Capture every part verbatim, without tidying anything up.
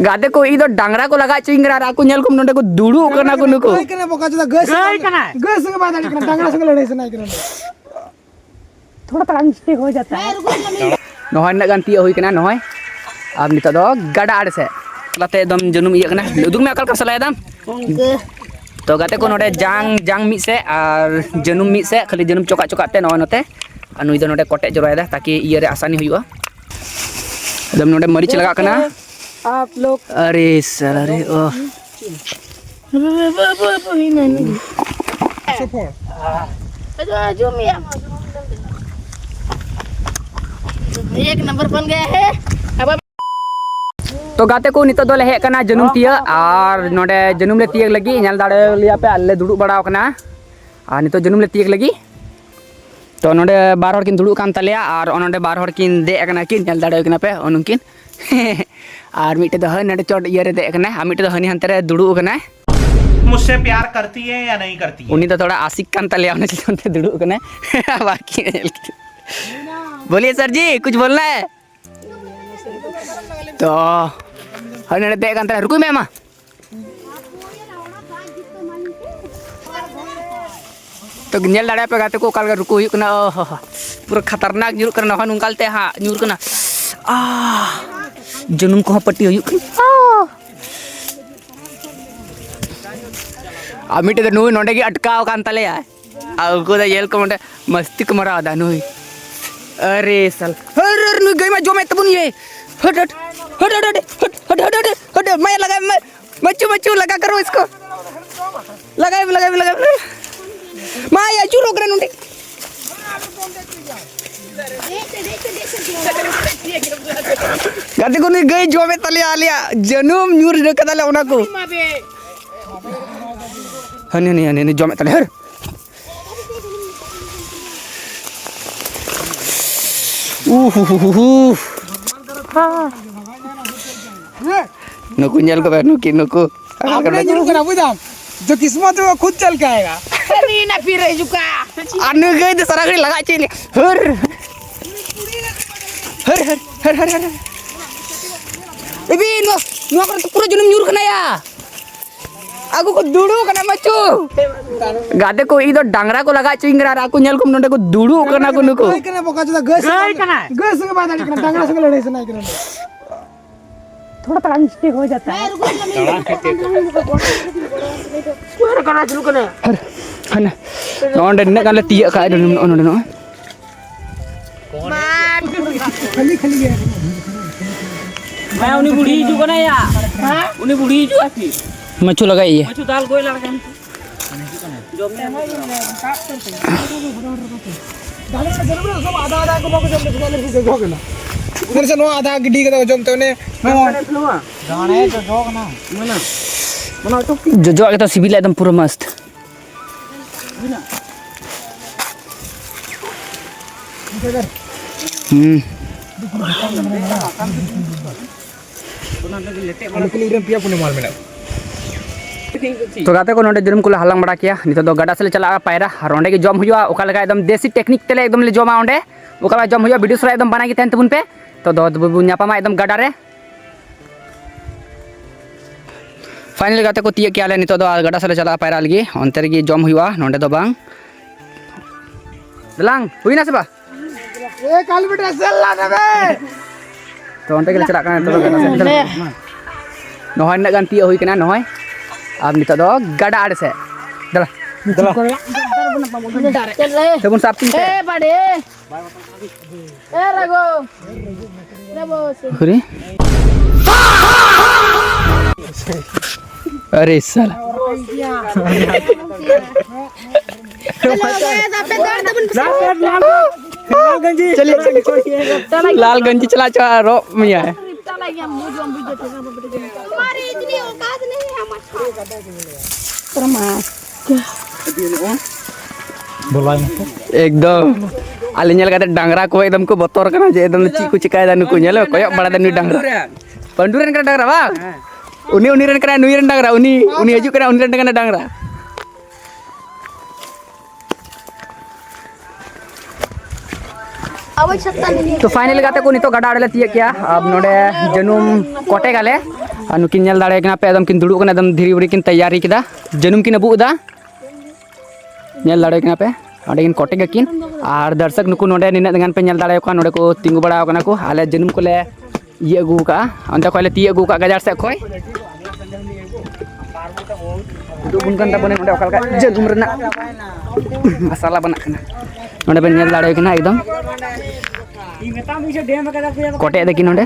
ᱜᱟᱛᱮ ᱠᱚ, ᱤᱧ ᱫᱚ ᱰᱟᱝᱨᱟ ᱠᱚ ᱞᱟᱜᱟ ᱦᱚᱪᱚᱧ ᱠᱟᱱᱟ ᱟᱨ ᱟᱠᱚ ᱧᱮᱞ ᱠᱚᱢ, ᱱᱚᱰᱮ ᱠᱚ ᱫᱩᱲᱩᱵ ᱠᱟᱱᱟ ᱠᱚ ᱱᱩᱠᱩ᱾ ᱜᱟᱹᱭ ᱠᱟᱱᱟᱭ ᱵᱚᱠᱟ ᱪᱚᱫᱟ, ᱜᱟᱹᱭ ᱥᱟᱶ ᱜᱟᱹᱭ ᱠᱟᱱᱟᱭ᱾ ᱜᱟᱹᱭ ᱥᱟᱶ ᱵᱟᱭ ᱫᱟᱲᱮᱭᱟᱜ ᱠᱟᱱᱟ, ᱰᱟᱝᱨᱟ ᱥᱟᱶ ᱞᱟᱹᱲᱦᱟᱹᱭ ᱥᱟᱱᱟᱭᱮ ᱠᱟᱱᱟ᱾ ᱛᱷᱚᱲᱟ ᱛᱷᱚᱲᱟ ᱢᱤᱥᱴᱮᱠ ᱦᱳᱭ ᱡᱟᱛᱟ ᱦᱟᱭ᱾ ᱱᱚᱜᱼᱚᱭ ᱱᱤᱱᱟᱹᱜ ᱜᱟᱱ ᱛᱤᱭᱳᱜ ᱦᱩᱭ ᱠᱟᱱᱟ ᱱᱚᱜᱼᱚᱭ᱾ ᱟᱨ ᱱᱤᱛᱚᱜ ᱫᱚ ᱜᱟᱰᱟ ᱟᱲᱮ ᱥᱮᱫ᱾ ᱛᱟᱞᱟᱛᱮ ᱮᱠᱫᱚᱢ ᱡᱟᱹᱱᱩᱢ ᱤᱭᱟᱹᱜ ᱠᱟᱱᱟ᱾ ᱩᱫᱩᱜ ᱢᱮ, ᱚᱠᱟ ᱞᱮᱠᱟᱢ ᱥᱟᱞᱟᱭ ᱫᱟᱢ? ᱤᱱᱠᱟᱹ᱾ ᱛᱚ ᱜᱟᱛᱮ ᱠᱚ, ᱱᱚᱰᱮ ᱡᱟᱝ, ᱡᱟᱝ ᱢᱤᱫ ᱥᱮᱫ ᱟᱨ ᱡᱟᱹᱱᱩᱢ ᱢᱤᱫ ᱥᱮᱫ, ᱠᱷᱟᱹᱞᱤ ᱡᱟᱹᱱᱩᱢ ᱪᱚᱠᱟᱜ ᱪᱚᱠᱟᱜ ᱛᱮ ᱱᱚᱜᱼᱚᱭ ᱱᱚᱛᱮ᱾ ᱟᱨ ᱱᱩᱭ ᱫᱚ ᱱᱚᱰᱮ ᱠᱚᱴᱮᱡ ᱡᱚᱨᱟᱭᱮᱫᱟ, ᱛᱟᱠᱤ ᱤᱭᱟᱹ ᱨᱮ ᱟᱥᱟᱱᱤ ᱦᱩᱭᱩᱜᱼᱟ᱾ ᱮᱠᱫᱚᱢ ᱱᱚᱰᱮ ᱢᱟᱹᱨᱤᱪ ᱞᱟᱜᱟᱜ ᱠᱟᱱᱟ᱾ ᱟᱯ ᱞᱳᱜ ᱟᱨᱮ ᱥᱟᱞᱟ ᱨᱮ, ᱳ᱾ ᱮᱠ ᱱᱟᱢᱵᱟᱨ ᱵᱚᱱ ᱜᱟᱭᱟ ᱦᱮ᱾ ᱛᱚ ᱜᱟᱛᱮ ᱠᱚ, ᱱᱤᱛᱚᱜ ᱫᱚᱞᱮ ᱦᱮᱡ ᱟᱠᱟᱱᱟ ᱡᱟᱹᱱᱩᱢ ᱛᱤᱭᱟᱹᱜ, ᱟᱨ ᱱᱚᱰᱮ ᱡᱟᱹᱱᱩᱢ ᱞᱮ ᱛᱤᱭᱟᱹᱜ ᱞᱟᱹᱜᱤᱫ᱾ ᱧᱮᱞ ᱫᱟᱲᱮᱭᱟᱞᱮᱭᱟ ᱯᱮ, ᱟᱞᱮ ᱞᱮ ᱫᱩᱲᱩᱵ ᱵᱟᱲᱟ ᱟᱠᱟᱱᱟ᱾ ᱟᱨ ᱱᱤᱛᱚᱜ ᱡᱟᱹᱱᱩᱢ ᱞᱮ ᱛᱤᱭᱟᱹᱜ ᱞᱟᱹᱜᱤᱫ᱾ ᱛᱚ ᱱᱚᱰᱮ ᱵᱟᱨ ᱦᱚᱲ ᱠᱤᱱ ᱫᱩᱲᱩᱵ ᱠᱟᱱ ᱛᱟᱞᱮᱭᱟ, ᱟᱨ ᱚᱱ-, ᱱᱚᱰᱮ ᱵᱟᱨ ᱦᱚᱲ ᱠᱤᱱ ᱫᱮᱡ ᱟᱠᱟᱱᱟ ᱠᱤᱱ, ᱧᱮᱞ ᱫᱟᱲᱮᱭᱟᱠᱤᱱᱟ ᱯᱮ ᱩᱱᱠᱤᱱ᱾ ᱟᱨ ᱢᱤᱫᱴᱮᱡ ᱫᱚ ᱦᱟᱹᱱ ᱱᱟᱰᱮ ᱪᱚᱴ ᱤᱭᱟᱹ ᱨᱮ ᱫᱮᱡ ᱟᱠᱟᱱᱟᱭ, ᱟᱨ ᱢᱤᱫᱴᱮᱡ ᱫᱚ ᱦᱟᱹᱱᱤ ᱦᱟᱱᱛᱮ ᱨᱮ ᱫᱩᱲᱩᱵ ᱟᱠᱟᱱᱟᱭ᱾ मुझसे प्यार करती है या नहीं करती है? ᱩᱱᱤ ᱫᱚ ᱛᱷᱚᱲᱟ ᱟᱥᱤᱠ ᱠᱟᱱ ᱛᱟᱞᱮᱭᱟ, ᱚᱱᱟ ᱪᱮᱛᱟᱱ ᱛᱮ ᱫᱩᱲᱩᱵ ᱟᱠᱟᱱᱟᱭ᱾ ᱵᱟᱠᱤ ᱧᱮᱞ ᱠᱟᱛᱮ᱾ बोलिए सर जी, कुछ बोलना है? ᱛᱚ ᱦᱟᱹᱱᱤ ᱱᱟᱰᱮ ᱫᱮᱡ ᱠᱟᱱ ᱛᱟᱞᱮᱭᱟ, ᱨᱩᱠᱩᱭ ᱢᱮ ᱢᱟ᱾ ᱛᱚ ᱧᱮᱞ ᱫᱟᱲᱮᱭᱟᱜ ᱯᱮ ᱜᱟᱛᱮ ᱠᱚ, ᱚᱠᱟ ᱞᱮᱠᱟ ᱨᱩᱠᱩ ᱦᱩᱭᱩᱜ ᱠᱟᱱᱟ᱾ ᱚ ᱦᱚ ᱦᱚ᱾ ᱯᱩᱨᱟᱹ ᱠᱷᱟᱛᱟᱨᱱᱟᱠ ᱧᱩᱨᱩᱜ ᱠᱟᱱᱟ, ᱱᱚᱜᱼᱚᱭ ᱱᱚᱝᱠᱟ ᱛᱮ ᱦᱟᱸᱜ ᱧᱩᱨ ᱠᱟᱱᱟ᱾ ᱟᱦ, ᱡᱟᱹᱱᱩᱢ ᱠᱚᱦᱚᱸ ᱯᱟᱹᱴᱤ ᱦᱩᱭᱩᱜ ᱠᱟᱱᱟ᱾ ᱟᱦ᱾ ᱟᱨ ᱢᱤᱫᱴᱮᱡ ᱫᱚ ᱱᱩᱭ ᱱᱚᱸᱰᱮ ᱜᱮ ᱟᱴᱠᱟᱣ ᱟᱠᱟᱱ ᱛᱟᱞᱮᱭᱟ᱾ ᱟᱨ ᱩᱱᱠᱩ ᱫᱚ ᱧᱮᱞ ᱠᱚ ᱚᱸᱰᱮ ᱢᱟᱥᱛᱤ ᱠᱚ ᱢᱟᱨᱟᱣ ᱮᱫᱟ ᱱᱩᱭ᱾ ᱟᱨᱮ ᱥᱟᱞ᱾ ᱦᱟᱹᱨ, ᱦᱟᱹᱨ, ᱱᱩᱭ ᱜᱟᱹᱭ ᱢᱟ ᱡᱚᱢᱮᱫ ᱛᱟᱵᱚᱱ ᱤᱭᱟᱹ᱾ ᱦᱟᱹᱴ, ᱦᱟᱹᱴ, ᱦᱟᱹᱴ, ᱢᱟᱭᱟ ᱞᱟᱜᱟᱭ ᱢᱮ᱾ ᱢᱟᱪᱩ, ᱢᱟᱪᱩ, ᱞᱟᱜᱟ ᱠᱟᱨᱳ ᱤᱥᱠᱳ᱾ ᱞᱟᱜᱟᱭ ᱢᱮ, ᱞᱟᱜᱟᱭ ᱢᱮ, ᱞᱟᱜᱟᱭ ᱢᱮ᱾ ᱢᱟᱭᱟ ᱟᱹᱪᱩᱨᱚᱜ ᱠᱟᱱᱟ ᱱᱚᱸᱰᱮ᱾ ᱜᱟᱛᱮ ᱠᱚ, ᱱᱩᱭ ᱜᱟᱹᱭ ᱡᱚᱢᱮᱫ ᱛᱟᱞᱮᱭᱟ ᱟᱞᱮᱭᱟᱜ ᱡᱟᱹᱱᱩᱢ, ᱧᱩᱨ ᱠᱟᱫᱟᱞᱮ ᱚᱱᱟ ᱠᱚ᱾ ᱦᱟᱹᱱᱤ, ᱦᱟᱹᱱᱤ, ᱦᱟᱹᱱᱤ, ᱦᱟᱹᱱᱤ ᱡᱚᱢᱮᱫ ᱛᱟᱞᱮᱭᱟ, ᱦᱟᱹᱨ᱾ ᱩᱦᱩ ᱦᱩ ᱦᱩ ᱦᱩ᱾ ᱱᱩᱠᱩ ᱧᱮᱞ ᱠᱚᱯᱮ, ᱱᱩᱠᱤ, ᱱᱩᱠᱩ᱾ ᱟᱯᱱᱮ ᱧᱩᱨᱩᱜ ᱠᱟᱱᱟ, ᱵᱩᱡᱽ ᱫᱟᱢ? ᱡᱚ ᱠᱤᱥᱢᱚᱛ ᱢᱮ ᱠᱷᱩᱫ ᱪᱟᱞ ᱠᱮ ᱟᱭᱮᱜᱟ᱾ ᱟᱨ ᱱᱩᱭ ᱜᱟᱹᱭ ᱫᱚ ᱥᱟᱨᱟ ᱜᱷᱟᱹᱲᱤᱡ ᱞᱟᱜᱟ ᱦᱚᱪᱚᱭᱮᱫ ᱞᱮᱭᱟ᱾ ᱦᱟᱹᱨ᱾ ᱦᱟᱹᱨ, ᱦᱟᱹᱨ, ᱦᱟᱹᱨ, ᱦᱟᱹᱨ, ᱦᱟᱹᱨ᱾ ᱮᱵᱤ, ᱱᱚᱣᱟ, ᱱᱚᱣᱟ ᱠᱚᱨᱮ ᱫᱚ ᱯᱩᱨᱟᱹ ᱡᱩᱞᱩᱢ ᱧᱩᱨ ᱠᱟᱱᱟ ᱭᱟ᱾ ᱟᱜᱩ ᱠᱚ ᱫᱩᱲᱩᱵ ᱠᱟᱱᱟ ᱢᱟᱪᱩ᱾ ᱜᱟᱛᱮ ᱠᱚ, ᱤᱧ ᱫᱚ ᱰᱟᱝᱨᱟ ᱠᱚ ᱞᱟᱜᱟ ᱦᱚᱪᱚᱧ ᱠᱟᱱᱟ ᱟᱨ ᱟᱠᱚ ᱧᱮᱞ ᱠᱚᱢ, ᱱᱚᱰᱮ ᱠᱚ ᱫᱩᱲᱩᱵ ᱠᱟᱱᱟ ᱠᱚ ᱱᱩᱠᱩ᱾ ᱜᱟᱹᱭ ᱠᱟᱱᱟᱭ ᱵᱚᱠᱟ ᱪᱚᱫᱟ, ᱜᱟᱹᱭ ᱥᱟᱶ ᱜᱟᱹᱭ ᱠᱟᱱᱟᱭ᱾ ᱜᱟᱹᱭ ᱥᱟᱶ ᱵᱟᱭ ᱫᱟᱲᱮᱭᱟᱜ ᱠᱟᱱᱟ, ᱰᱟᱝᱨᱟ ᱥᱟᱶ ᱞᱟᱹᱲᱦᱟᱹᱭ ᱥᱟᱱᱟᱭᱮ ᱠᱟᱱᱟ᱾ ᱛᱷᱚᱲᱟ ᱛᱟᱲᱟᱝ ᱢᱤᱥᱴᱮᱠ ᱦᱳᱭ ᱡᱟᱛᱟ ᱦᱟᱭ᱾ ᱦᱟᱱᱟ, ᱱᱚᱰᱮ ᱱᱤᱱᱟᱹᱜ ᱜᱟᱱ ᱞᱮ ᱛᱤᱭᱟᱹᱜ ᱠᱟᱜᱼᱟ, ᱱᱚᱰᱮ, ᱱᱚᱰᱮ, ᱱᱚᱜᱼᱚᱭ᱾ ᱠᱷᱟᱹᱞᱤ, ᱠᱷᱟᱹᱞᱤ ᱜᱮ᱾ ᱦᱮᱸ, ᱩᱱᱤ ᱵᱩᱲᱦᱤ ᱦᱤᱡᱩᱜ ᱠᱟᱱᱟᱭ ᱭᱟ᱾ ᱩᱱᱤ ᱵᱩᱲᱦᱤ ᱦᱤᱡᱩᱜ ᱟᱭ ᱯᱷᱤᱨ᱾ ᱢᱟᱹᱪᱩ ᱞᱟᱜᱟᱭ ᱤᱭᱟᱹ᱾ ᱢᱟᱹᱪᱩ ᱫᱟᱞ ᱜᱚᱡ ᱞᱟᱲ ᱠᱟᱱ᱾ ᱡᱚᱢ ᱧᱩ᱾ ᱟᱫᱷᱟ, ᱟᱫᱷᱟ ᱠᱚ ᱵᱟᱠᱚ ᱡᱚᱢ ᱞᱮᱫᱟ, ᱟᱞᱮ ᱠᱚ ᱡᱚᱡᱚ ᱠᱟᱱᱟ᱾ ᱩᱱᱤ ᱥᱮ ᱱᱚᱣᱟ ᱟᱫᱷᱟ ᱜᱤᱰᱤ ᱠᱟᱫᱟ ᱠᱚ ᱡᱚᱢ ᱛᱮ, ᱩᱱᱤ ᱱᱚᱣᱟ᱾ ᱫᱟᱬᱮ ᱡᱚᱡᱚ ᱠᱟᱱᱟ᱾ ᱢᱟᱱᱟ᱾ ᱢᱟᱱᱟ, ᱚᱪᱚᱜ ᱠᱤ? ᱡᱚᱡᱚᱣᱟᱜ ᱜᱮᱛᱚ ᱥᱤᱵᱤᱞᱟ ᱮᱠᱫᱚᱢ ᱯᱩᱨᱟᱹ ᱢᱟᱥᱛ᱾ ᱦᱩᱸ᱾ ᱛᱚ ᱜᱟᱛᱮ ᱠᱚ, ᱱᱚᱰᱮ ᱡᱩᱞᱩᱢ ᱠᱚᱞᱮ ᱦᱟᱞᱟᱝ ᱵᱟᱲᱟ ᱠᱮᱭᱟ, ᱱᱤᱛᱚᱜ ᱫᱚ ᱜᱟᱰᱟ ᱥᱮᱫ ᱞᱮ ᱪᱟᱞᱟᱜᱼᱟ ᱯᱟᱭᱨᱟ, ᱟᱨ ᱚᱸᱰᱮ ᱜᱮ ᱡᱚᱢ ᱦᱩᱭᱩᱜᱼᱟ᱾ ᱚᱠᱟ ᱞᱮᱠᱟ ᱮᱠᱫᱚᱢ ᱫᱮᱥᱤ ᱴᱮᱠᱱᱤᱠ ᱛᱮᱞᱮ ᱮᱠᱫᱚᱢ ᱞᱮ ᱡᱚᱢᱟ ᱚᱸᱰᱮ, ᱚᱠᱟ ᱞᱮᱠᱟ ᱡᱚᱢ ᱦᱩᱭᱩᱜᱼᱟ, ᱵᱷᱤᱰᱤᱭᱳ ᱥᱟᱞᱟᱜ ᱮᱠᱫᱚᱢ ᱵᱟᱱᱟ ᱜᱮ ᱛᱟᱦᱮᱱ ᱛᱟᱵᱚᱱ ᱯᱮ᱾ ᱛᱚ ᱫᱚ ᱛᱚᱵᱮ ᱵᱚᱱ ᱧᱟᱯᱟᱢᱟ ᱮᱠᱫᱚᱢ ᱜᱟᱰᱟ ᱨᱮ᱾ ᱯᱷᱟᱭᱱᱟᱞ ᱜᱟᱛᱮ ᱠᱚ, ᱛᱤᱭᱟᱹᱜ ᱠᱮᱜᱼᱟ ᱞᱮ, ᱱᱤᱛᱚᱜ ᱫᱚ ᱟᱨ ᱜᱟᱰᱟ ᱥᱮᱫ ᱞᱮ ᱪᱟᱞᱟᱜᱼᱟ ᱯᱟᱭᱨᱟ ᱞᱟᱹᱜᱤᱫ, ᱚᱱᱛᱮ ᱨᱮᱜᱮ ᱡᱚᱢ ᱦᱩᱭᱩᱜᱼᱟ, ᱱᱚᱸᱰᱮ ᱫᱚ ᱵᱟᱝ᱾ ᱫᱮᱞᱟᱝ, ᱦᱩᱭᱱᱟ ᱥᱮ ᱵᱟᱝ? ᱮ, ᱠᱟᱞ ᱵᱮᱴᱟ ᱥᱮᱞ ᱞᱟ ᱱᱮᱵᱮ᱾ ᱛᱚ ᱚᱱᱛᱮ ᱜᱮᱞᱮ ᱪᱟᱞᱟᱜ ᱠᱟᱱᱟ ᱱᱤᱛᱚᱜ ᱫᱚ ᱜᱟᱰᱟ ᱥᱮᱫ᱾ ᱱᱚᱜᱼᱚᱭ ᱱᱤᱱᱟᱹᱜ ᱜᱟᱱ ᱛᱤᱭᱟᱹᱜ ᱦᱩᱭ ᱠᱟᱱᱟ ᱱᱚᱜᱼᱚᱭ, ᱟᱨ ᱱᱤᱛᱚᱜ ᱫᱚ ᱜᱟᱰᱟ ᱟᱲᱮ ᱥᱮᱫ᱾ ᱫᱮᱞᱟ, ᱫᱮᱞᱟ᱾ ᱛᱮᱵᱚᱱ ᱥᱟᱵ ᱛᱤᱧ ᱛᱮ᱾ ᱮ ᱵᱟᱲᱮ᱾ ᱮ ᱨᱟᱜᱚ᱾ ᱨᱟᱜᱚ ᱥᱮ᱾ ᱟᱨᱮ ᱥᱟᱞᱟ᱾ ᱦᱮᱞᱳ, ᱜᱟᱭᱥ, ᱟᱯᱮ ᱫᱟᱹᱲ ᱛᱟᱵᱚᱱ ᱯᱮ᱾ ᱞᱟᱞ ᱜᱟᱹᱧᱡᱤ᱾ ᱪᱟᱞᱟᱜ ᱪᱚ, ᱨᱚᱜ ᱢᱮᱭᱟᱭ᱾ ᱛᱩᱢᱦᱟᱨᱤ ᱤᱛᱱᱤ ᱚᱠᱟᱛ ᱱᱟᱦᱤ ᱦᱟᱢᱟᱨᱮ ᱯᱟᱥ᱾ ᱮᱠᱫᱚᱢ᱾ ᱟᱞᱮ ᱧᱮᱞ ᱠᱟᱛᱮ ᱰᱟᱝᱨᱟ ᱠᱚ ᱮᱠᱫᱚᱢ ᱠᱚ ᱵᱚᱛᱚᱨ ᱠᱟᱱᱟ ᱡᱮ ᱮᱠᱫᱚᱢ ᱪᱮᱫ ᱠᱚ ᱪᱮᱠᱟᱭᱮᱫᱟ ᱱᱩᱠᱩ᱾ ᱧᱮᱞ ᱢᱮ, ᱠᱚᱭᱚᱜ ᱵᱟᱲᱟᱭᱮᱫᱟ ᱱᱩᱭ ᱰᱟᱝᱨᱟ᱾ ᱯᱟᱹᱱᱰᱩ ᱨᱮᱱ ᱠᱟᱱᱟ ᱰᱟᱝᱨᱟ ᱵᱟᱝ? ᱩᱱᱤ, ᱩᱱᱤ ᱨᱮᱱ ᱠᱟᱱᱟ, ᱱᱩᱭ ᱨᱮᱱ ᱰᱟᱝᱨᱟ, ᱩᱱᱤ, ᱩᱱᱤ ᱦᱤᱡᱩᱜ ᱠᱟᱱᱟ, ᱩᱱᱤ ᱨᱮᱱ ᱠᱟᱱᱟ ᱰᱟᱝᱨᱟ᱾ ᱛᱚ finally ᱜᱟᱛᱮ ᱠᱚ, ᱱᱤᱛᱚᱜ ᱜᱟᱰᱟ ᱟᱲᱮ ᱞᱮ ᱛᱤᱭᱟᱹᱜ ᱠᱮᱜᱼᱟ᱾ ᱟᱨ ᱱᱚᱰᱮ ᱡᱟᱹᱱᱩᱢ ᱠᱚᱴᱮᱡ ᱟᱞᱮ᱾ ᱟᱨ ᱱᱩᱠᱤᱱ ᱧᱮᱞ ᱫᱟᱲᱮᱭᱟᱠᱤᱱᱟ ᱯᱮ, ᱮᱠᱫᱚᱢ ᱠᱤᱱ ᱫᱩᱲᱩᱵ ᱠᱟᱱᱟ, ᱮᱠᱫᱚᱢ ᱫᱷᱤᱨᱤ ᱵᱩᱲᱤ ᱠᱤᱱ ᱛᱮᱭᱟᱨᱤ ᱠᱮᱫᱟ, ᱡᱟᱹᱱᱩᱢ ᱠᱤᱱ ᱟᱹᱵᱩᱜ ᱮᱫᱟ᱾ ᱧᱮᱞ ᱫᱟᱲᱮᱭᱟᱠᱤᱱᱟ ᱯᱮ, ᱚᱸᱰᱮ ᱠᱤᱱ ᱠᱚᱴᱮᱡ ᱟᱹᱠᱤᱱ᱾ ᱟᱨ ᱫᱚᱨᱥᱚᱠ ᱱᱩᱠᱩ ᱱᱚᱰᱮ ᱱᱤᱱᱟᱹᱜ ᱜᱟᱱ ᱯᱮ ᱧᱮᱞ ᱫᱟᱲᱮᱭᱟᱠᱚ ᱠᱟᱱᱟ, ᱱᱚᱰᱮ ᱠᱚ ᱛᱤᱸᱜᱩ ᱵᱟᱲᱟ ᱟᱠᱟᱱᱟ ᱠᱚ᱾ ᱟᱞᱮ ᱡᱟᱹᱱᱩᱢ ᱠᱚᱞᱮ ᱤᱭᱟᱹ ᱟᱹᱜᱩ ᱠᱟᱜᱼᱟ, ᱚᱱᱛᱮ ᱠᱷᱚᱱ ᱞᱮ ᱛᱤᱭᱳᱜ ᱟᱹᱜᱩ ᱠᱟᱜᱼᱟ ᱜᱟᱡᱟᱲ ᱥᱮᱫ ᱠᱷᱚᱱ᱾ ᱩᱫᱩᱜ ᱟᱵᱚᱱ ᱠᱟᱱ ᱛᱟᱵᱚᱱᱟ ᱱᱚᱰᱮ ᱚᱠᱟ ᱞᱮᱠᱟ ᱡᱟᱹᱱᱩᱢ ᱨᱮᱱᱟᱜ ᱢᱟᱥᱟᱞᱟ ᱵᱮᱱᱟᱜ ᱠᱟᱱᱟ᱾ ᱱᱚᱰᱮ ᱵᱮᱱ ᱧᱮᱞ ᱫᱟᱲᱮᱭᱟᱜ ᱠᱟᱱᱟ ᱮᱠᱫᱚᱢ ᱠᱚᱴᱮᱡ ᱫᱟᱠᱤᱱ ᱱᱚᱰᱮ᱾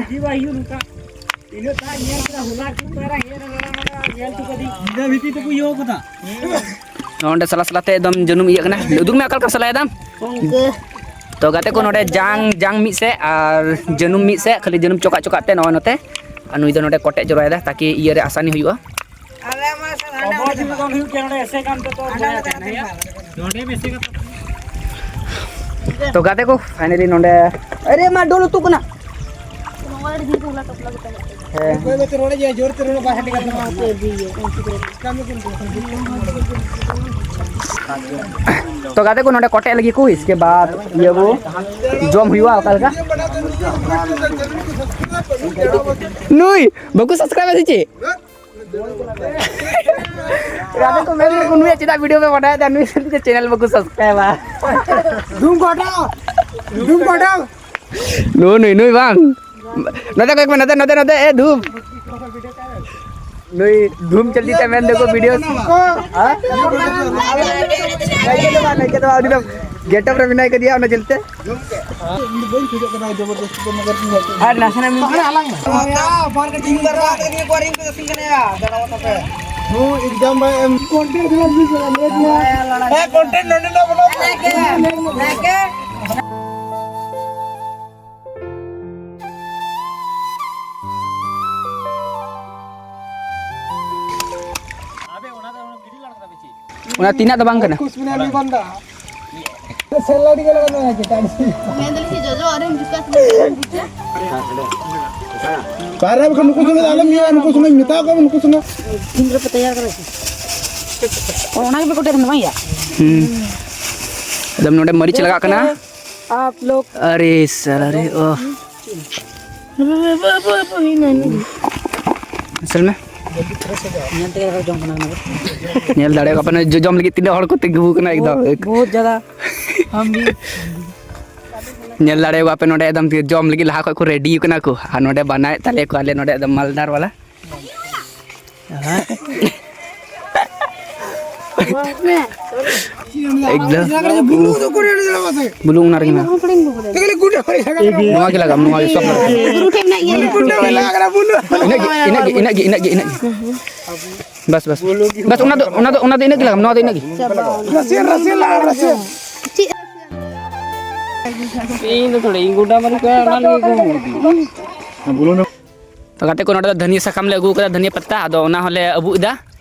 ᱤᱱᱟᱹ ᱵᱷᱤᱛᱤᱨ ᱛᱮᱠᱚ ᱤᱭᱟᱹ ᱠᱟᱫᱟ᱾ ᱱᱚᱰᱮ ᱥᱟᱞᱟ ᱥᱟᱞᱟ ᱛᱮ ᱮᱠᱫᱚᱢ ᱡᱟᱹᱱᱩᱢ ᱤᱭᱟᱹᱜ ᱠᱟᱱᱟ᱾ ᱩᱫᱩᱜ ᱢᱮ ᱚᱠᱟ ᱞᱮᱠᱟᱢ ᱥᱟᱞᱟᱭ ᱫᱟᱢ᱾ ᱛᱚ ᱜᱟᱛᱮ ᱠᱚ, ᱱᱚᱰᱮ ᱡᱟᱝ, ᱡᱟᱝ ᱢᱤᱫ ᱥᱮᱫ ᱟᱨ ᱡᱟᱹᱱᱩᱢ ᱢᱤᱫ ᱥᱮᱫ, ᱠᱷᱟᱹᱞᱤ ᱡᱟᱹᱱᱩᱢ ᱪᱚᱠᱟᱜ ᱪᱚᱠᱟᱜ ᱛᱮ ᱱᱚᱜᱼᱚᱭ ᱱᱚᱛᱮ᱾ ᱟᱨ ᱱᱩᱭ ᱫᱚ ᱱᱚᱰᱮ ᱠᱚᱴᱮᱡ ᱡᱚᱨᱟᱭᱮᱫᱟ, ᱛᱟᱠᱤ ᱤᱭᱟᱹ ᱨᱮ ᱟᱥᱟᱱᱤ ᱦᱩᱭᱩᱜᱼᱟ᱾ ᱟᱞᱮ ᱢᱟ ᱥᱮ ᱦᱟᱸᱰᱮ ᱚᱵᱚᱨ ᱡᱩᱫᱤ ᱵᱟᱝ ᱦᱩᱭᱩᱜ ᱜᱮᱭᱟ, ᱱᱚᱰᱮ ᱮᱥᱮ ᱜᱟᱱ ᱛᱮ ᱛᱚ ᱦᱟᱸᱰᱮ ᱵᱟᱭ ᱚᱱᱟ ᱛᱟᱦᱮᱱᱟ᱾ ᱛᱟᱦᱮᱱᱟ᱾ ᱱᱚᱰᱮ ᱢᱮᱥᱮ ᱠᱟᱛᱮ᱾ ᱛᱚ ᱜᱟᱛᱮ ᱠᱚ, finally ᱱᱚᱰᱮ, ᱟᱨᱮ ᱢᱟ ᱰᱳᱞ ᱩᱛᱩᱜ ᱠᱟᱱᱟ᱾ ᱱᱚᱣᱟ ᱟᱹᱰᱤ ᱫᱤᱱ ᱠᱷᱚᱱ ᱚᱱᱟ ᱴᱚᱯᱞᱟ ᱜᱮ ᱛᱟᱦᱮᱸ ᱠᱟᱱᱟ᱾ ᱦᱮᱸ᱾ ᱚᱠᱚᱭ ᱵᱟᱪᱚ ᱨᱚᱲᱮᱫ ᱜᱮᱭᱟ, ᱡᱳᱨ ᱛᱮ ᱨᱚᱲ ᱵᱟᱭ ᱦᱟᱹᱴᱤᱧ ᱠᱟᱱ ᱛᱟᱢᱟ᱾ ᱛᱚ ᱜᱟᱛᱮ ᱠᱚ, ᱱᱚᱰᱮ ᱠᱚᱴᱮᱡ ᱞᱟᱹᱜᱤᱫ ᱠᱚ, ᱤᱥᱠᱮ ᱵᱟᱫ ᱤᱭᱟᱹ ᱵᱚ ᱡᱚᱢ ᱦᱩᱭᱩᱜᱼᱟ ᱚᱠᱟ ᱞᱮᱠᱟ᱾ ᱱᱩᱭ ᱵᱟᱠᱚ subscribe ᱥᱮ ᱪᱮᱫ? ᱜᱟᱛᱮ ᱠᱚ ᱢᱮᱱ ᱫᱟᱠᱚ, "ᱱᱩᱭᱟᱜ ᱪᱮᱫᱟᱜ video ᱯᱮ ᱵᱟᱰᱟᱭᱮᱫᱟ? ᱱᱩᱭ ᱥᱟᱶᱛᱮ channel ᱵᱟᱠᱚ subscribe ᱟ?" ᱫᱷᱩᱢ ᱠᱚ ᱦᱚᱴᱟᱣ! ᱫᱷᱩᱢ ᱠᱚ ᱦᱚᱴᱟᱣ! ᱱᱩᱭ, ᱱᱩᱭ, ᱱᱩᱭ ᱵᱟᱝ᱾ ᱱᱚᱛᱮ ᱠᱚᱭᱮᱠ ᱢᱮ, ᱱᱚᱛᱮ, ᱱᱚᱛᱮ, ᱱᱚᱛᱮ, ᱮ ᱫᱷᱩᱢ᱾ ᱱᱩᱭ ᱫᱷᱩᱢ ᱪᱚᱞᱛᱤ ᱛᱮ ᱢᱮᱱ ᱫᱟᱠᱚ video᱾ ᱦᱮᱸ? ᱱᱟᱭᱠᱮ ᱫᱚ ᱵᱟᱝ, ᱱᱟᱭᱠᱮ ᱫᱚ ᱵᱟᱝ, ᱩᱱᱤ ᱫᱚ getup ᱨᱮ ᱢᱮᱱᱟᱭ ᱠᱟᱫᱮᱭᱟ ᱚᱱᱟ ᱪᱚᱞᱛᱮ᱾ ᱤᱧ ᱫᱚ ᱵᱟᱹᱧ ᱠᱷᱚᱡᱚᱜ ᱠᱟᱱᱟ ᱡᱚᱵᱚᱨᱫᱚᱥᱛᱤ ᱫᱚ, ᱢᱚᱜᱚᱨ ᱛᱤᱧ ᱦᱟᱹᱴᱤᱧ᱾ ᱟᱨ ᱱᱟᱥᱮᱱᱟᱜ ᱢᱤᱫ ᱵᱟᱨ ᱠᱟᱹᱴᱤᱡ ᱤᱧ ᱵᱟᱨ ᱠᱟᱹᱴᱤᱡ ᱱᱤᱭᱟᱹ ᱠᱚ ᱟᱨ ᱤᱧ ᱠᱚ ᱫᱚᱥᱤᱧ ᱠᱟᱱᱟ ᱭᱟ, ᱫᱟᱬᱟ ᱵᱟᱛᱟ ᱯᱮ᱾ ᱦᱳᱭ, exam ᱵᱟᱭ ᱮᱢ᱾ Content ᱫᱚ ᱵᱟᱝ ᱦᱩᱭᱩᱜ ᱠᱟᱱᱟ, ᱞᱟᱹᱭ ᱢᱮ᱾ ᱦᱮᱸ, content ᱱᱚᱰᱮ ᱱᱟᱜ ᱵᱟᱹᱱᱩᱜ᱾ ᱱᱟᱭᱠᱮ, ᱱᱟᱭᱠᱮ᱾ ᱚᱱᱟ ᱛᱤᱱᱟᱹᱜ ᱫᱚ ᱵᱟᱝ ᱠᱟᱱᱟ᱾ ᱠᱩᱥ ᱢᱮᱱᱟᱜ ᱢᱤᱫ ᱵᱟᱱᱫᱟ᱾ ᱥᱮᱞᱟᱰᱤ ᱜᱮ ᱞᱟᱜᱟᱣ ᱢᱮᱱᱟᱜᱼᱟ, ᱪᱮᱛᱟᱱ ᱥᱮᱫ᱾ ᱢᱮᱱᱫᱟᱞᱤᱧ ᱡᱮ ᱡᱚᱡᱚ ᱟᱨᱮᱢ ᱡᱩᱛᱟ ᱥᱮ ᱵᱟᱢ ᱵᱩᱡᱟ? ᱯᱟᱭᱨᱟ ᱵᱟᱠᱷᱟᱱ ᱱᱩᱠᱩ ᱥᱚᱸᱜᱮ ᱫᱚ ᱟᱞᱚᱢ ᱤᱭᱟᱹᱭᱟ, ᱱᱩᱠᱩ ᱥᱚᱸᱜᱮ ᱢᱮᱛᱟ ᱠᱚᱣᱟ, ᱱᱩᱠᱩ ᱥᱚᱸᱜᱮ᱾ ᱛᱤᱱ ᱨᱮᱯᱮ ᱛᱮᱭᱟᱨ ᱠᱟᱫᱟ ᱥᱮ? ᱚ, ᱚᱱᱟ ᱜᱮᱯᱮ ᱠᱚᱴᱮᱡ ᱫᱟ ᱵᱟᱝ ᱭᱟ? ᱦᱩᱸ᱾ ᱮᱠᱫᱚᱢ ᱱᱚᱰᱮ ᱢᱟᱹᱨᱤᱪ ᱞᱟᱜᱟᱜ ᱠᱟᱱᱟ᱾ आप लोग। अरे साला रे, ओह। असल में। ᱧᱮᱞ ᱫᱟᱲᱮᱭᱟᱜ ᱠᱟᱱᱟ ᱯᱮ, ᱡᱚᱡᱚᱢ ᱞᱟᱹᱜᱤᱫ ᱛᱤᱱᱟᱹᱜ ᱦᱚᱲ ᱠᱚ ᱛᱤᱸᱜᱩ ᱠᱟᱱᱟ ᱮᱠᱫᱚᱢ᱾ ᱵᱚᱦᱩᱛ ᱡᱟᱫᱟ᱾ ᱦᱟᱢ ᱵᱷᱤ᱾ ᱧᱮᱞ ᱫᱟᱲᱮᱭᱟᱜ ᱠᱟᱱᱟ ᱯᱮ, ᱱᱚᱰᱮ ᱮᱠᱫᱚᱢ ᱡᱚᱢ ᱞᱟᱹᱜᱤᱫ ᱞᱟᱦᱟ ᱠᱷᱚᱱ ᱠᱚ ᱨᱮᱰᱤ ᱠᱟᱱᱟ ᱠᱚ, ᱟᱨ ᱱᱚᱰᱮ ᱵᱟᱱᱟᱣᱮᱫ ᱛᱟᱞᱮᱭᱟ ᱠᱚ ᱟᱞᱮ ᱱᱚᱰᱮ ᱮᱠᱫᱚᱢ ᱢᱟᱞᱫᱟᱨ ᱵᱟᱞᱟ᱾ ᱮᱠᱫᱚᱢ᱾ ᱵᱩᱞᱩᱝ ᱚᱱᱟ ᱨᱮᱜᱮ ᱢᱮᱱᱟᱜᱼᱟ᱾ ᱱᱚᱣᱟ ᱜᱮ ᱞᱟᱜᱟᱣ, ᱱᱚᱣᱟ ᱜᱮ ᱥᱚᱵ ᱞᱟᱜᱟᱣ᱾ ᱤᱱᱟᱹᱜ ᱜᱮ, ᱤᱱᱟᱹᱜ ᱜᱮ, ᱤᱱᱟᱹᱜ ᱜᱮ, ᱤᱱᱟᱹᱜ ᱜᱮ᱾ ᱵᱟᱥ, ᱵᱟᱥ᱾ ᱵᱟᱥ, ᱚᱱᱟ ᱫᱚ, ᱚᱱᱟ ᱫᱚ, ᱚᱱᱟ ᱫᱚ ᱤᱱᱟᱹᱜ ᱜᱮ ᱞᱟᱜᱟᱣ, ᱱᱚᱣᱟ ᱫᱚ ᱤᱱᱟᱹᱜ ᱜᱮ᱾ ᱤᱧ ᱫᱚ ᱛᱷᱚᱲᱟ, ᱤᱧ ᱜᱚᱰᱟ ᱢᱟᱹᱨᱤᱪ ᱠᱚ ᱚᱱᱟ ᱞᱟᱹᱜᱤᱫ ᱠᱚ ᱮᱢᱚᱜ ᱫᱤᱧ᱾ ᱛᱚ ᱜᱟᱛᱮ ᱠᱚ, ᱱᱚᱰᱮ ᱫᱚ ᱫᱷᱟᱹᱱᱤᱭᱟᱹ ᱥᱟᱠᱟᱢ ᱞᱮ ᱟᱹᱜᱩ ᱠᱟᱫᱟ, ᱫᱷᱟᱹᱱᱤᱭᱟᱹ ᱯᱟᱛᱟ, ᱟᱫᱚ ᱚᱱᱟ ᱦᱚᱸᱞᱮ ᱟᱹᱵᱩᱜ ᱮᱫᱟ,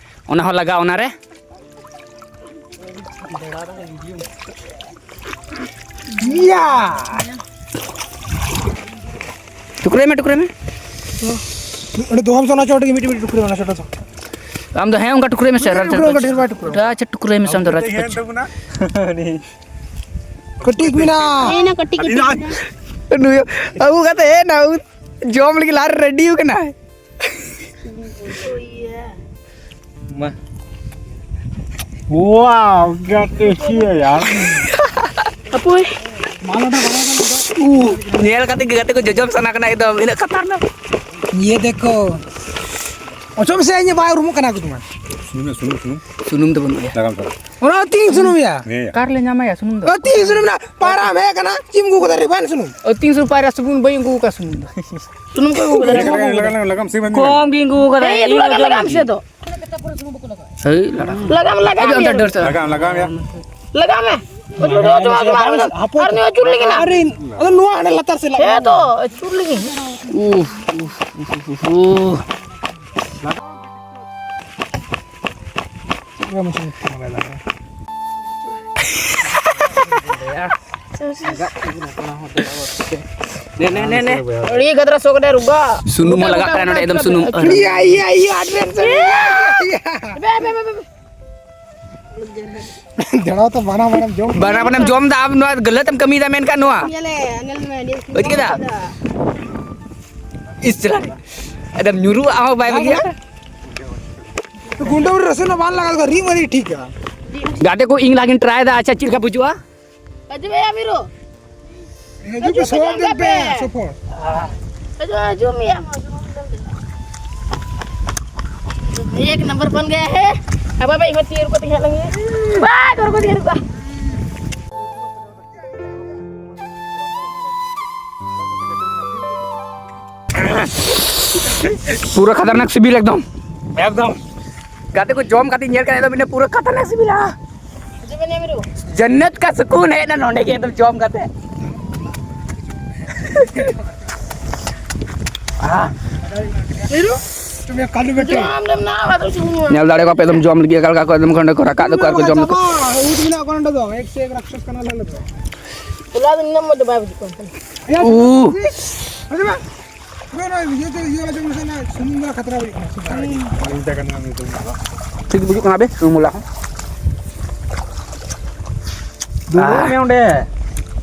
ᱚᱱᱟ ᱦᱚᱸ ᱞᱟᱜᱟᱣ ᱚᱱᱟᱨᱮ᱾ ᱤᱭᱟ! ᱴᱩᱠᱨᱟᱹᱭ ᱢᱮ, ᱴᱩᱠᱨᱟᱹᱭ ᱢᱮ᱾ ᱚᱸᱰᱮ ᱫᱚᱦᱚᱢ ᱥᱮ ᱚᱱᱟ ᱪᱚᱴ ᱨᱮᱜᱮ ᱢᱤᱫᱴᱤᱡ, ᱢᱤᱫᱴᱤᱡ ᱴᱩᱠᱨᱟᱹᱭ ᱢᱮ, ᱚᱱᱟ ᱪᱚᱴ ᱨᱮ᱾ ᱟᱢ ᱫᱚ ᱦᱮᱸ, ᱚᱱᱠᱟ ᱴᱩᱠᱨᱟᱹᱭ ᱢᱮᱥᱮ, ᱢᱤᱫᱴᱤᱡ ᱟᱨ ᱴᱩᱠᱨᱟᱹᱭ ᱢᱮ, ᱰᱷᱮᱨ ᱵᱟᱭ ᱴᱩᱠᱨᱟᱹᱭ ᱢᱮ᱾ ᱟᱪᱪᱷᱟ, ᱴᱩᱠᱨᱟᱹᱭ ᱢᱮᱥᱮ ᱟᱢ ᱫᱚ, ᱨᱟᱡᱽ ᱯᱟᱸᱪ᱾ ᱠᱟᱹᱴᱤᱡ ᱢᱮᱱᱟᱜᱼᱟ᱾ ᱦᱮᱸ, ᱚᱱᱟ ᱠᱟᱹᱴᱤᱡ, ᱠᱟᱹᱴᱤᱡ᱾ ᱱᱩᱭ ᱟᱹᱜᱩ ᱠᱟᱛᱮ ᱦᱮᱡ ᱮᱱᱟ, ᱡᱚᱢ ᱞᱟᱹᱜᱤᱫ ᱞᱟᱦᱟ ᱨᱮ ᱨᱮᱰᱤ ᱠᱟᱱᱟᱭ᱾ ᱢᱟ᱾ Wow, ᱜᱟᱛᱮ ᱪᱮᱫ ᱭᱟᱨ? ᱦᱟᱯᱳᱭ᱾ ᱩ, ᱧᱮᱞ ᱠᱟᱛᱮ ᱜᱮ ᱜᱟᱛᱮ ᱠᱚ ᱡᱚᱡᱚᱢ ᱥᱟᱱᱟ ᱠᱟᱱᱟ ᱮᱠᱫᱚᱢ, ᱤᱱᱟᱹᱜ ᱠᱷᱟᱛᱟᱨᱱᱟᱠ᱾ ᱤᱭᱟᱹ ᱫᱮᱠᱷᱳ᱾ ᱚᱪᱚᱜ ᱢᱮᱥᱮ, ᱤᱧ ᱵᱟᱭ ᱩᱨᱩᱢᱚᱜ ᱠᱟᱱᱟ ᱮᱠᱫᱚᱢ᱾ ᱥᱩᱱᱩᱢ, ᱥᱩᱱᱩᱢ, ᱥᱩᱱᱩᱢ᱾ ᱥᱩᱱᱩᱢ ᱫᱚ ᱵᱟᱹᱱᱩᱜᱼᱟ᱾ ᱞᱟᱜᱟᱢ ᱥᱟᱞᱟᱜ᱾ ᱚᱱᱟ ᱛᱤᱧ ᱥᱩᱱᱩᱢ ᱭᱟ᱾ ᱦᱮᱸ ᱭᱟ᱾ ᱚᱠᱟ ᱨᱮᱞᱮ ᱧᱟᱢᱟ ᱭᱟ ᱥᱩᱱᱩᱢ ᱫᱚ? ᱚ, ᱛᱤᱧ ᱥᱩᱱᱩᱢ ᱱᱟ᱾ ᱯᱟᱭᱨᱟᱢ ᱦᱮᱡ ᱠᱟᱱᱟ, ᱪᱮᱫ ᱮᱢ ᱟᱹᱜᱩ ᱠᱟᱫᱟ ᱨᱮ? ᱵᱟᱝ ᱥᱩᱱᱩᱢ᱾ ᱚ, ᱛᱤᱧ ᱥᱩᱱᱩᱢ ᱯᱟᱭᱨᱟ ᱥᱩᱱᱩᱢ ᱵᱟᱹᱧ ᱟᱹᱜᱩ ᱠᱟᱫᱟ ᱥᱩᱱᱩᱢ ᱫᱚ᱾ ᱥᱩᱱᱩᱢ ᱠᱚ ᱟᱹᱜᱩ ᱠᱟᱫᱟ᱾ ᱞᱟᱜᱟᱣ, ᱞᱟᱜᱟᱣ, ᱞᱟᱜᱟᱣ, ᱥᱮ ᱵᱟᱹᱧ ᱠᱚᱢ ᱜᱤᱧ ᱟᱹᱜᱩ ᱠᱟᱫᱟ᱾ ᱦᱮᱸ, ᱤᱧ ᱫᱚ ᱞᱟᱜᱟᱣ ᱡᱚᱢ ᱞᱟᱜᱟᱣ ᱢᱮ ᱥᱮ ᱫᱚ᱾ ᱦᱟᱹᱭ, ᱞᱟᱲᱟ᱾ ᱞᱟᱜᱟᱣ ᱢᱮ, ᱞᱟᱜᱟᱣ ᱢᱮ᱾ ᱟᱹᱰᱤ ᱟᱸᱴ ᱰᱟᱹᱨ ᱥᱟᱞᱟ᱾ ᱞᱟᱜᱟᱣ, ᱞᱟᱜᱟᱣ ᱢᱮᱭᱟ᱾ ᱞᱟᱜᱟᱣ ᱢᱮ᱾ ᱟᱹᱪᱩᱨ, ᱟᱹᱪᱩᱨ, ᱟᱹᱪᱩᱨ, ᱟᱹᱪᱩᱨ, ᱟᱹᱪᱩᱨ, ᱟᱨ ᱱᱩᱭ ᱟᱹᱪᱩᱨ ᱞᱟᱹᱜᱤᱫ ᱱᱟ᱾ ᱟᱨ ᱤᱧ, ᱟᱫᱚ ᱱᱚᱣᱟ ᱦᱟᱸᱰᱮ ᱞᱟᱛᱟᱨ ᱥᱮᱫ ᱞᱟᱜᱟᱣ᱾ ᱦᱮᱸ ᱛᱚ, ᱟᱹᱪᱩᱨ ᱞᱟᱹᱜᱤᱫ᱾ ᱩᱦ, ᱩᱦ, ᱩᱦ, ᱩᱦ, ᱩᱦ᱾ ᱱᱮ, ᱱᱮ, ᱱᱮ, ᱱᱮ᱾ ᱟᱹᱰᱤ ᱜᱟᱫᱨᱟ ᱥᱚ ᱠᱟᱱᱟ ᱨᱩᱜᱟ᱾ ᱥᱩᱱᱩᱢ ᱦᱚᱸ ᱞᱟᱜᱟᱜ ᱠᱟᱱᱟ ᱱᱚᱰᱮ, ᱮᱠᱫᱚᱢ ᱥᱩᱱᱩᱢ᱾ ᱤᱭᱟ, ᱤᱭᱟ, ᱤᱭᱟ, ᱟᱹᱰᱤ ᱟᱸᱴ ᱥᱩᱱᱩᱢ᱾ ᱵᱮ, ᱵᱮ, ᱵᱮ, ᱵᱮ᱾ ᱡᱟᱲᱟᱣ ᱛᱚ ᱵᱟᱱᱟ ᱵᱟᱱᱟᱢ ᱡᱚᱢ᱾ ᱵᱟᱱᱟ ᱵᱟᱱᱟᱢ ᱡᱚᱢ ᱫᱟ, ᱟᱢ ᱱᱚᱣᱟ ᱜᱟᱹᱞᱟᱹᱛ ᱮᱢ ᱠᱟᱹᱢᱤᱭᱮᱫᱟ, ᱢᱮᱱᱠᱷᱟᱱ ᱱᱚᱣᱟ ᱧᱮᱞᱮ, ᱧᱮᱞ ᱢᱮ, ᱱᱤᱭᱟᱹ ᱵᱩᱡᱽ ᱠᱮᱫᱟ? ᱤᱥ ᱪᱟᱞᱟᱜ ᱮᱠᱫᱚᱢ ᱧᱩᱨᱩ ᱟᱦᱚᱸ ᱵᱟᱭ ᱵᱟᱹᱜᱤᱭᱟ᱾ ᱜᱩᱸᱰᱟᱹ ᱨᱟᱹᱥᱩᱱ ᱵᱟᱝ ᱞᱟᱜᱟᱣ ᱠᱟᱫᱟ, ᱨᱤᱫ ᱢᱟᱹᱨᱤᱪ ᱴᱷᱤᱠᱟ᱾ ᱜᱟᱛᱮ ᱠᱚ, ᱤᱧ ᱞᱟᱜᱤᱱ ᱴᱨᱟᱭ ᱫᱟ, ᱟᱪᱪᱷᱟ ᱪᱮᱫ ᱞᱮᱠᱟ ᱵᱩᱡᱩᱜᱼᱟ? ᱦᱤᱡᱩᱜ ᱢᱮᱭᱟ ᱢᱤᱨᱩ᱾ ᱦᱤᱡᱩᱜ ᱯᱮ, ᱦᱤᱡᱩᱜ ᱯᱮ, ᱥᱚᱵ ᱡᱚᱢ ᱫᱤᱱ ᱯᱮ, ᱯᱮ᱾ ᱥᱚᱯᱚᱲ᱾ ᱦᱤᱡᱩᱜ, ᱦᱤᱡᱩᱜ ᱢᱮᱭᱟ᱾ ᱮᱠ ᱱᱟᱢᱵᱟᱨ ᱵᱚᱱ ᱜᱮᱭᱟ ᱦᱮ᱾ ᱟᱵᱟ ᱵᱟᱭ ᱦᱚᱸ ᱛᱤᱭᱟᱹᱨ ᱠᱚ ᱛᱤᱧᱟ ᱞᱟᱝ᱾ ᱵᱟᱭ ᱫᱚᱨ ᱠᱚ ᱛᱤᱭᱟᱹᱨ ᱠᱚ᱾ ᱯᱩᱨᱟᱹ ᱠᱷᱟᱛᱟᱨᱱᱟᱠ ᱥᱤᱵᱤᱞ ᱮᱠᱫᱚᱢ᱾ ᱮᱠᱫᱚᱢ᱾ ᱜᱟᱛᱮ ᱠᱚ ᱡᱚᱢ ᱠᱟᱛᱮ ᱧᱮᱞ ᱠᱟᱛᱮ ᱮᱠᱫᱚᱢ ᱤᱱᱟᱹ ᱯᱩᱨᱟᱹ ᱠᱷᱟᱛᱟᱨᱱᱟᱠ ᱥᱤᱵᱤᱞᱟ᱾ ᱦᱤᱡᱩᱜ ᱢᱮ ᱱᱤᱭᱟᱹ ᱢᱤᱨᱩ᱾ ᱡᱟᱱᱱᱟᱛ ᱠᱟ ᱥᱩᱠᱩᱱ ᱦᱮᱡ ᱮᱱᱟ ᱱᱚᱸᱰᱮ ᱜᱮ ᱮᱠᱫᱚᱢ ᱡᱚᱢ ᱠᱟᱛᱮ᱾ ᱟᱦ᱾ ᱢᱤᱨᱩ, ᱛᱩᱢᱮ ᱠᱟᱞᱩ ᱵᱮᱴᱮ᱾ ᱡᱚᱢ ᱞᱮᱢ ᱱᱟ, ᱵᱟᱫ ᱨᱮ ᱪᱮᱫ ᱦᱩᱭᱩᱜᱼᱟ? ᱧᱮᱞ ᱫᱟᱲᱮ ᱠᱚᱣᱟ ᱯᱮ ᱮᱠᱫᱚᱢ ᱡᱚᱢ ᱞᱟᱹᱜᱤᱫ ᱚᱠᱟ ᱞᱮᱠᱟ ᱠᱚ ᱮᱠᱫᱚᱢ ᱠᱷᱚᱱ ᱠᱚ ᱨᱟᱠᱟᱵ ᱫᱟᱠᱚ ᱟᱨ ᱠᱚ ᱡᱚᱢ ᱫᱟᱠᱚ᱾ ᱪᱟᱵᱟ, ᱩᱫ ᱢᱮᱱᱟᱜ ᱠᱚᱣᱟ ᱱᱚᱸᱰᱮ ᱫᱚ, ᱮᱠ ᱥᱮ ᱮᱠ ᱨᱟᱠᱥᱟᱥ ᱠᱟᱱᱟ ᱞᱮ ᱟᱞᱮ ᱫᱚ᱾ ᱦᱚᱞᱟ ᱫᱚ ᱤᱱᱟᱹᱜ ᱢᱚᱡᱽ ᱫᱚ ᱵᱟᱭ ᱵᱩᱡᱩᱜ ᱠᱟᱱ ᱛᱟᱦᱮᱸᱱᱟ᱾ ᱩ᱾ ᱦᱳᱭ, ᱱᱚᱣᱟ ᱤᱭᱟᱹ ᱛᱮ ᱤᱭᱟᱹ ᱟᱸᱡᱚᱢ ᱢᱮᱥᱮ, ᱚᱱᱟ ᱥᱩᱱᱩᱢ ᱫᱚ ᱠᱷᱟᱛᱨᱟ ᱦᱩᱭᱩᱜ ᱠᱟᱱᱟ, ᱥᱩᱱᱩᱢ ᱫᱚ᱾ ᱴᱷᱤᱠ ᱵᱩᱡᱩᱜ ᱠᱟᱱᱟ ᱵᱮ, ᱥᱩᱱᱩᱢ ᱢᱚᱞᱟ ᱦᱚᱸ᱾ ᱫᱩᱲᱩᱵ ᱢᱮ ᱚᱸᱰᱮ᱾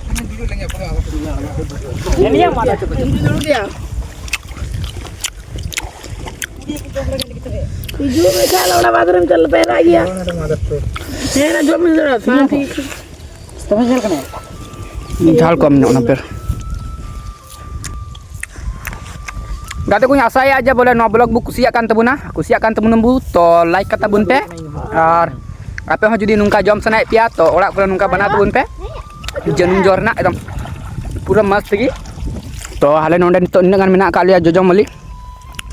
ᱥᱩᱱᱩᱢ ᱫᱩᱲᱩᱵ ᱞᱮᱱ ᱜᱮᱭᱟ, ᱯᱩᱨᱟᱹ ᱟᱞᱚ ᱯᱮ ᱫᱩᱲᱩᱵ᱾ ᱦᱤᱡᱩᱜ ᱢᱮ, ᱠᱷᱟᱱ ᱚᱱᱟ ᱵᱟᱫᱽ ᱨᱮᱢ ᱪᱟᱞᱟᱜ ᱯᱟᱭᱨᱟᱜ ᱜᱮᱭᱟ᱾ ᱦᱮᱸ, ᱡᱚᱢ ᱢᱮ, ᱥᱟᱱᱛᱤ᱾ ᱡᱷᱟᱞ ᱠᱚᱢ ᱧᱚᱜ ᱱᱚᱛᱮ᱾ ᱜᱟᱛᱮ ᱠᱚᱧ ᱟᱥᱟᱭᱟ ᱡᱮ ᱵᱚᱞᱮ ᱱᱚᱣᱟ vlog ᱵᱚ ᱠᱩᱥᱤᱭᱟᱜ ᱠᱟᱱ ᱛᱟᱵᱚᱱᱟ, ᱠᱩᱥᱤᱭᱟᱜ ᱠᱟᱱ ᱛᱟᱵᱚᱱᱟ ᱵᱚ, ᱛᱚ like ᱠᱟᱛᱟ ᱵᱚᱱ ᱯᱮ᱾ ᱟᱨ ᱟᱯᱮ ᱦᱚᱸ ᱡᱩᱫᱤ ᱱᱚᱝᱠᱟ ᱡᱚᱢ ᱥᱟᱱᱟᱭᱮᱫ ᱯᱮᱭᱟ, ᱛᱚ ᱚᱲᱟᱜ ᱠᱚᱨᱮ ᱱᱚᱝᱠᱟ ᱵᱮᱱᱟᱣ ᱛᱟᱵᱚᱱ ᱯᱮ᱾ ᱡᱟᱹᱱᱩᱢ ᱡᱚ ᱨᱮᱱᱟᱜ ᱮᱠᱫᱚᱢ ᱯᱩᱨᱟᱹ ᱢᱚᱥᱛ ᱜᱮ᱾ ᱛᱚ ᱟᱞᱮ ᱱᱚᱰᱮ ᱱᱤᱛᱚᱜ ᱱᱤᱱᱟᱹᱜ ᱜᱟᱱ ᱢᱮᱱᱟᱜ ᱟᱠᱟᱫ ᱞᱮᱭᱟ ᱡᱚᱡᱚ ᱢᱟᱹᱞᱤ᱾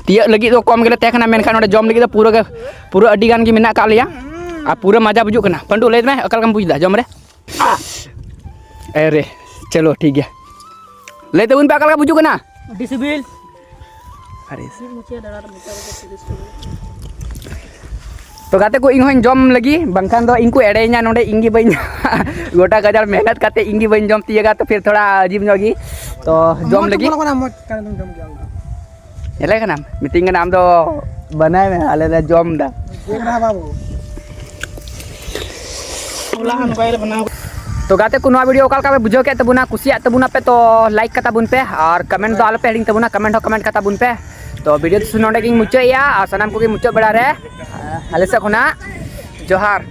ᱛᱤᱭᱟᱹᱜ ᱞᱟᱹᱜᱤᱫ ᱫᱚ ᱠᱚᱢ ᱜᱮᱞᱮ ᱛᱟᱦᱮᱸ ᱠᱟᱱᱟ, ᱢᱮᱱᱠᱷᱟᱱ ᱱᱚᱰᱮ ᱡᱚᱢ ᱞᱟᱹᱜᱤᱫ ᱫᱚ ᱯᱩᱨᱟᱹ ᱜᱮ, ᱯᱩᱨᱟᱹ ᱟᱹᱰᱤ ᱜᱟᱱ ᱜᱮ ᱢᱮᱱᱟᱜ ᱟᱠᱟᱫ ᱞᱮᱭᱟ᱾ ᱟᱨ ᱯᱩᱨᱟᱹ ᱢᱟᱡᱟ ᱵᱩᱡᱩᱜ ᱠᱟᱱᱟ᱾ ᱯᱟᱹᱱᱰᱩ, ᱞᱟᱹᱭ ᱢᱮ, ᱚᱠᱟ ᱞᱮᱠᱟᱢ ᱵᱩᱡᱽ ᱮᱫᱟ ᱡᱚᱢ ᱨᱮ? ᱟᱨᱮ, ᱪᱚᱞᱚ ᱴᱷᱤᱠ ᱜᱮᱭᱟ, ᱞᱟᱹᱭ ᱛᱟᱵᱚᱱ ᱯᱮ ᱚᱠᱟ ᱞᱮᱠᱟ ᱵᱩᱡᱩᱜ ᱠᱟᱱᱟ? ᱟᱹᱰᱤ ᱥᱤᱵᱤᱞ᱾ ᱟᱨᱮ᱾ ᱛᱚ ᱜᱟᱛᱮ ᱠᱚ, ᱤᱧ ᱦᱚᱸᱧ ᱡᱚᱢ ᱞᱟᱹᱜᱤᱫ, ᱵᱟᱝᱠᱷᱟᱱ ᱫᱚ ᱤᱧ ᱠᱚ ᱮᱲᱮᱧᱟ ᱱᱚᱰᱮ, ᱤᱧ ᱜᱮ ᱵᱟᱹᱧ ᱜᱚᱴᱟ ᱜᱟᱡᱟᱲ ᱢᱮᱦᱱᱚᱛ ᱠᱟᱛᱮ ᱤᱧ ᱜᱮ ᱵᱟᱹᱧ ᱡᱚᱢ ᱛᱤᱭᱟᱹᱜᱟ, ᱛᱚ ᱯᱷᱤᱨ ᱛᱷᱚᱲᱟ ᱟᱡᱤᱵ ᱧᱚᱜ ᱜᱮ᱾ ᱛᱚ ᱡᱚᱢ ᱢᱚᱡᱽ ᱞᱟᱹᱜᱤᱫ᱾ ᱵᱚᱞᱚ ᱠᱟᱱᱟ, ᱢᱚᱡᱽ ᱠᱟᱱᱟ, ᱡᱚᱢ ᱜᱮᱭᱟ᱾ ᱧᱮᱞᱮ ᱠᱟᱱᱟᱢ, ᱢᱤᱛᱟᱹᱧ ᱠᱟᱱᱟ ᱟᱢ ᱫᱚ ᱵᱟᱱᱟᱭ ᱢᱮ, ᱟᱞᱮ ᱞᱮ ᱡᱚᱢ ᱮᱫᱟ᱾ ᱪᱮᱫ ᱠᱟᱱᱟ ᱵᱟᱵᱩ? ᱛᱚ ᱜᱟᱛᱮ ᱠᱚ, ᱱᱚᱣᱟ ᱵᱷᱤᱰᱤᱭᱳ ᱚᱠᱟ ᱞᱮᱠᱟ ᱯᱮ ᱵᱩᱡᱷᱟᱹᱣ ᱠᱮᱫ ᱛᱟᱵᱚᱱᱟ? ᱠᱩᱥᱤᱭᱟᱜ ᱛᱟᱵᱚᱱᱟ ᱯᱮ ᱛᱚ ᱞᱟᱭᱤᱠ ᱠᱟᱛᱟ ᱵᱚᱱ ᱯᱮ, ᱟᱨ ᱠᱚᱢᱮᱱᱴ ᱫᱚ ᱟᱞᱚ ᱯᱮ ᱦᱤᱲᱤᱧ ᱛᱟᱵᱚᱱᱟ, ᱠᱚᱢᱮᱱᱴ ᱦᱚᱸ ᱠᱚᱢᱮᱱᱴ ᱠᱟᱛᱟ ᱵᱚᱱ ᱯᱮ᱾ ᱛᱚ ᱵᱷᱤᱰᱤᱭᱳ ᱫᱚ ᱱᱚᱰᱮ ᱜᱤᱧ ᱢᱩᱪᱟᱹᱫᱮᱜᱼᱟ, ᱟᱨ ᱥᱟᱱᱟᱢ ᱠᱚᱜᱮ ᱢᱩᱪᱟᱹᱫ ᱵᱮᱲᱟ ᱨᱮ ᱟᱞᱮ ᱥᱮᱫ ᱠᱷᱚᱱᱟᱜ ᱡᱚᱦᱟᱨ᱾